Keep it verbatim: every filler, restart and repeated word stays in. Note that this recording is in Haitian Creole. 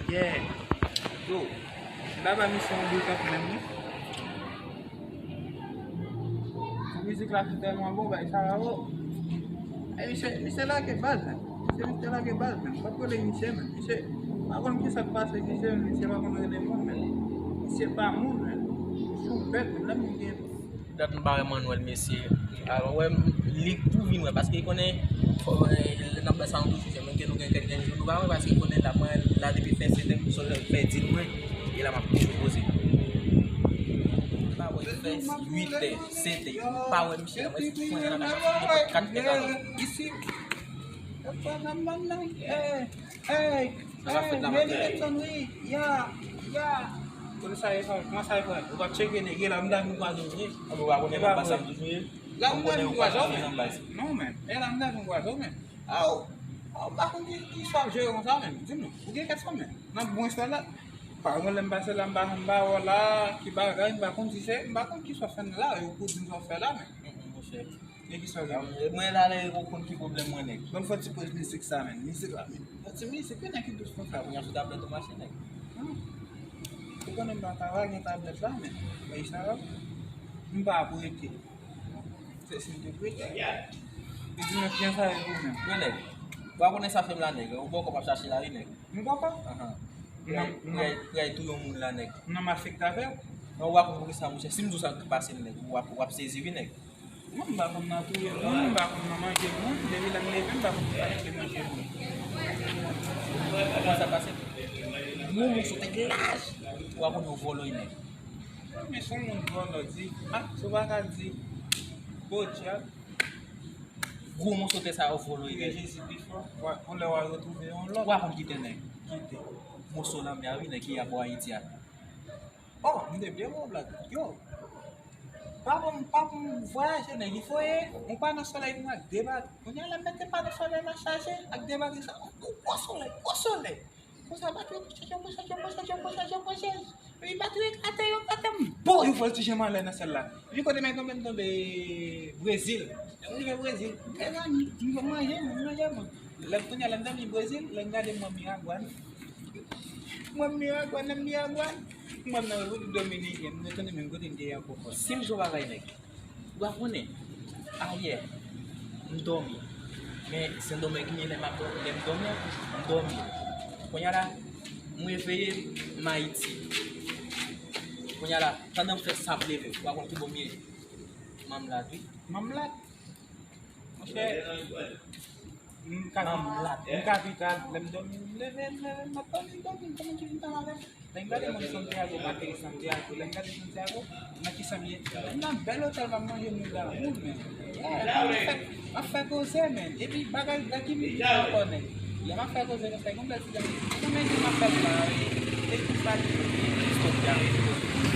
Yeah. Yo, m pa ba misye yon big up menm, wi. Mizik la ki tèlman bon, bay sa la, o. Ey, misye, misye lage baz, men. Misye, misye lage baz, men. Pa t rele misye, men. Misye, pa konn ki sa k pase misye, men. Misye pa konn rele moun, men. Misye pa moun, men. Sou bèt, men. Lè moun gen Dat m pa wè Manuel, mesye. Alò, wè, m, li tou vin wè, paske konnen, fò, eh, n ap bay sa nou toujou fè, menm ke nou gen kèk, gen jou nou pa wè, paske konnen l ap mwen la depi fè sèt è, m sot fè di l mwen, e la m ap toujou poze. M pa wè l fè uit è, sèt è, m pa wè misye la, mwen si konnen la, mwen kat è la. Isi. Hey, sa ka fèt la maten. Ya, ya. Kote sa ye, frè? Kòman sa ye, frè? Ou pa tcheke nèg, e la m ta vin kwaze w vre. Ou pa konnen nan baz sa m toujou ye? La m ta vin kwaze w, men. Non, men. E la m ta vin kwaze w, men. Aw, aw, m pa konn ki, ki sa w jere konsa, men. Di m non. Ou gen kèk sa, men. Nan bon istwa la. Pa gen lè m pase la, m pa, m pa wè w la, ki bagay, m pa konn si se, m pa konn ki sa w fè la, yo pou di m sa w fè la, men. Mm, mm, monchè. E ki sa w gen? Mwen la lè ou konn ki pwoblèm mwen nèg. Ban m fè ti poz mizik sa, men. Mizik la, men. Fè ti mizik, wi, nèg ki dous konsa. Ou gen sou tablèt ou mache nèg. Hmm. Ou konnen m pa ka gen tablèt la, men. Bay sa la. M pa prete. Se si m te prete. E di mwen, kijan sa ye pou mwen? Yo nèg. Ou pa konnen sa fè m la nèg. Ou bòkò p ap chache la, wi nèg. M bòkò? Ahan. Prè, prè, prè touye yon moun la nèg. Non, m afekte avè w. Non, ou pa konn poukisa, monchè. Si m di w sa k pase m nèg, ou ap, ou ap sezi, wi nèg. Non, m pa konn nan touye moun, m pa konn nan manje moun, depi lè m leve, m pa konn sa ki te manje moun. Kòman sa pase? Gwo moso tèt laj. Ou pa konn yon vòlò, nèg. Men se yon moun vòlò, di, ah, si w pa ka di, podyab. Gwo moso tèt sa yo vòlò, nèg. Jezi pi fò, w a, yon lè w a retwouve yon lòt. Ou pa konn kite, nèg. Kite. Moso lanmè a, wi, nèg, ki a bò Ayiti a. Oh, m te byen bon blag. Yo. Pa pou m, pa pou m vwayaje, nèg. Li foye, ou pa nan solèy nou ak de bak. Kounye a la, m mete pano solèy la chaje ak de bak sa. Gwo solèy, gwo solèy. Konsa, batri yo chaje, yo chaje, yo chaje, yo chaje, yo chaje. Epi batri yo eklate, yo eklate, m bo yon vòltije m anlè nan syèl la. Epi kote m tonbe, m tonbe Brezil. Lè m rive Brezil, mezanmi, m manje, m manje, m. Lè m kounye a, lè m dòmi Brezil, lè m gade mòn Miragwàn. Mòn Miragwàn, nan Miragwàn. Mòn nan Repiblik Dominiken, m retounen menm kote m te ye ankò. Si m jwe bagay nèg, ou pa konnen. Ayè, m dòmi. Men Sendomeng, gen lè m ap dòmi, lè m dòmi, m dòmi. Kounye a la, m reveye, m Ayiti. Kounye a la, pandan m fè sa ap leve, ou pa konn ki bò m ye. Manmlat, wi. Manmlat? Monchè, m ka, m kapital, lè m dòmi, m leve, m leve, m ap dòmi, dòmi, dòmi, ki vin pale avè m. Lè m gade moun Santiago, m ateri Santiago, lè m gade Santiago, nan ki sa m ye? M nan bèl otèl, m ap manje moun damou, men. Yeah, m ap fè, m ap fè koze, men. Epi bagay, bagay ki vin ankò, nèg. Lè m ap fè koze konsa, gon bèl ti dam, gon nèg ki m ap fè la, e, e ki sa li ye?